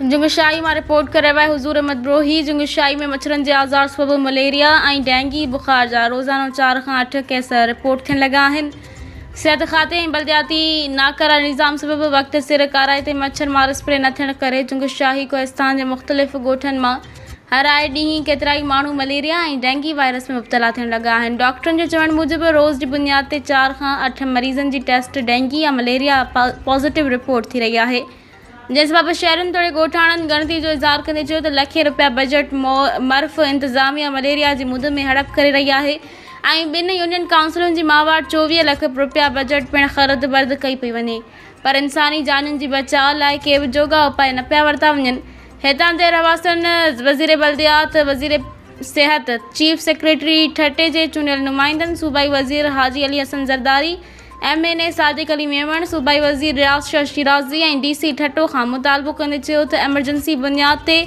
جنگشاهي مان رپورٽ ڪري رهيو آهي حضور احمد بروهي جنگشاهي ۾ مڇرن جي آزار سبب مليريا ۽ ڊينگي بخار جا روزانو چار کان اٺ ڪيس رپورٽ ٿيڻ لڳا آهن صحت کاتي ۽ بلدياتي ناڪاره نظام سبب وقت سر ڪارائتي مڇر مار اسپري نه ٿيڻ ڪري جنگشاهي ڪوهستان جي مختلف ڳوٺن مان هر آئي ڏينهن ڪيترائي ماڻهو مليريا ۽ ڊينگي وائرس ۾ مبتلا ٿيڻ لڳا آهن. ڊاڪٽرن جي چوڻ موجب روز جي بنياد تي چار کان اٺ مريضن جي ٽيسٽ ڊينگي يا مليريا پازيٽو رپورٽ ٿي رهي آهي جنهن سبب شهرين توڙي ڳوٺاڻن ڳڻتي جو اظهار ڪندي چيو ته لکين رپيا بجيٽ مرف انتظاميا مليريا جي مد ۾ هڙپ ڪري رهي آهي ۽ ٻن يونين ڪائونسلن جي ماهوار 24 لک رپيا بجيٽ پڻ خرد برد ڪئي پئي وڃي پر انساني جانين جي بچاء لاء ڪي به جوڳا اپاء نه پيا ورتا وڃن. هتان جي رهواسين وزير بلديات، وزير صحت، چيف سيڪريٽري، ٺٽي جي چونڊيل نمائندن، صوبائي وزير Haji Ali Hassan Zardari, M N A Sadiq Ali Memon, صوبائي وزير رياض شاهه شيرازي ۽ ڊي سي ٺٽو کان مطالبو ڪندي چيو ته ايمرجنسي بنياد تي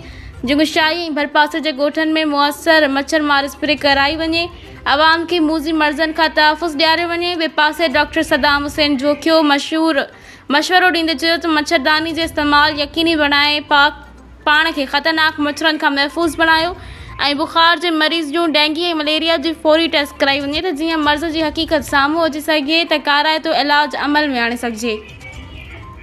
جنگشاهي ۽ ڀرپاسي جي ڳوٺن ۾ موثر مڇر مار اسپري ڪرائي وڃي، عوام کي موذي مرضن کان تحفظ ڏياريو وڃي، ٻئي پاسي ڊاڪٽر صدام حسين جوکيو مشهور مشورو ڏيندي چيو ته مڇرداني جي استعمال يقيني بڻائي پاڪ پاڻ کي خطرناڪ مڇرن کان محفوظ بڻايو ۽ بخار جي مريض جون ڊينگي ۽ مليريا جي فوري ٽيسٽ ڪرائي وڃي ته جيئن مرض جي حقيقت سامهون اچي سگهي ته ڪارائتو علاج عمل ۾ آڻي سگهجي.